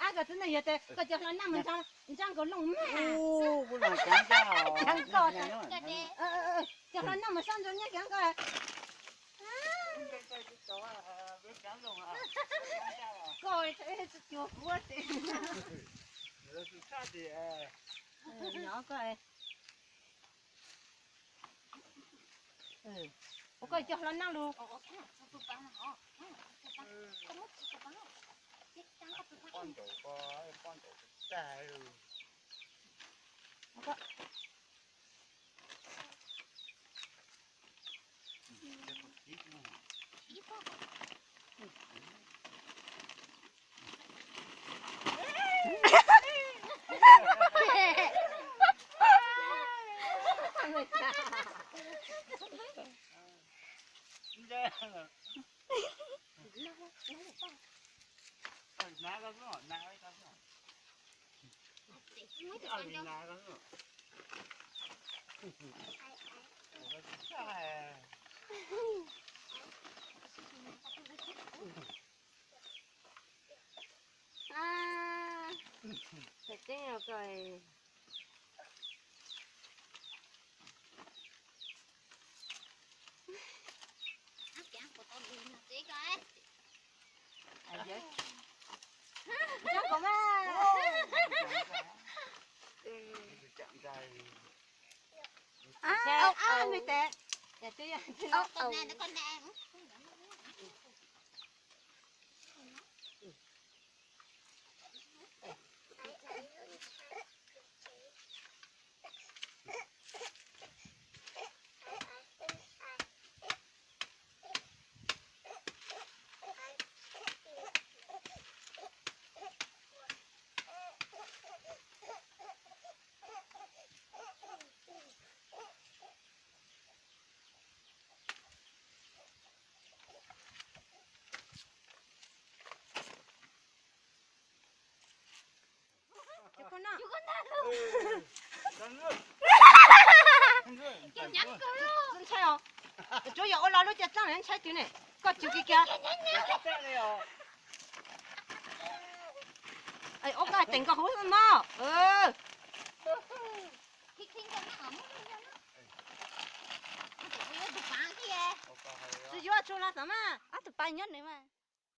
Ab, koj txiv neej yog tias koj cov hlob nag mas ntsab nkaus looj mas. Cov hlob nag mas sab ntso nyiaj kiag koj. Koj tsis cuag kuv tias. Nyob koj. Ua koj cov hlob nag lus. Ntshai os. Tsuav yog ua los lub caj txeej ntshai twg ne. Koj tsuj kiag kiag. Ua koj teem koj huv xwb mog. Tsis yuav tsuj los xav mas ob tug pab nyob nws mas.